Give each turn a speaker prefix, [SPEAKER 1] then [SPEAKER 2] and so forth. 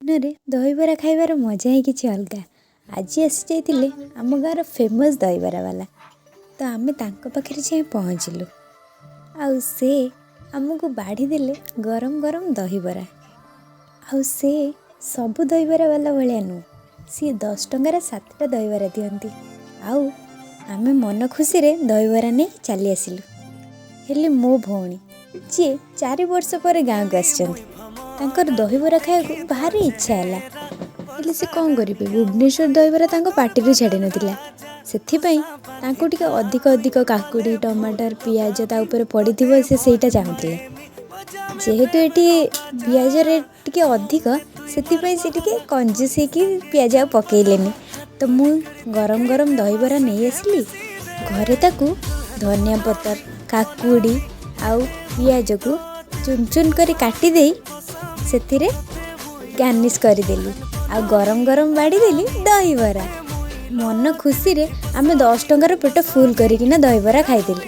[SPEAKER 1] ଦିନରେ ଦହିବରା ଖାଇବାର ମଜା ହିଁ କିଛି ଅଲଗା। ଆଜି ଆସିଯାଇଥିଲେ ଆମ ଗାଁର ଫେମସ୍ ଦହିବରା ବାଲା। ତ ଆମେ ତାଙ୍କ ପାଖରେ ଯାଇ ପହଞ୍ଚିଲୁ ଆଉ ସେ ଆମକୁ ବାଢ଼ି ଦେଲେ ଗରମ ଗରମ ଦହିବରା। ଆଉ ସେ ସବୁ ଦହିବରା ବାଲା ଭଳିଆ ନୁହଁ, ସିଏ 10 ଟଙ୍କାରେ ସାତଟା ଦହିବରା ଦିଅନ୍ତି। ଆଉ ଆମେ ମନ ଖୁସିରେ ଦହିବରା ନେଇ ଚାଲି ଆସିଲୁ। ହେଲେ ମୋ ଭଉଣୀ, ଯିଏ 4 ବର୍ଷ ପରେ ଗାଁକୁ ଆସିଛନ୍ତି, ତାଙ୍କର ଦହିବରା ଖାଇବାକୁ ଭାରି ଇଚ୍ଛା ହେଲା। ହେଲେ ସେ କ'ଣ କରିବେ? ଭୁବନେଶ୍ୱର ଦହିବରା ତାଙ୍କ ପାଟିରୁ ଛାଡ଼ି ନଥିଲା। ସେଥିପାଇଁ ତାଙ୍କୁ ଟିକେ ଅଧିକ ଅଧିକ କାକୁଡ଼ି, ଟମାଟର, ପିଆଜ ତା ଉପରେ ପଡ଼ିଥିବ, ସେ ସେଇଟା ଚାହୁଁଥିଲେ। ଯେହେତୁ ଏଠି ପିଆଜ ରେଟ୍ ଟିକେ ଅଧିକ, ସେଥିପାଇଁ ସେ ଟିକେ କଞ୍ଜୁସ୍ ହେଇକି ପିଆଜ ଆଉ ପକେଇଲେନି। ତ ମୁଁ ଗରମ ଗରମ ଦହିବରା ନେଇ ଆସିଲି ଘରେ। ତାକୁ ଧନିଆ ପତ୍ର, କାକୁଡ଼ି ଆଉ ପିଆଜକୁ ଚୁନ ଚୁନ କରି କାଟିଦେଇ ସେଥିରେ ଗାର୍ନିସ୍ କରିଦେଲି ଆଉ ଗରମ ଗରମ ବାଢ଼ିଦେଲି ଦହିବରା। ମନ ଖୁସିରେ ଆମେ 10 ଟଙ୍କାର ପେଟ ଫୁଲ୍ କରିକିନା ଦହିବରା ଖାଇଦେଲୁ।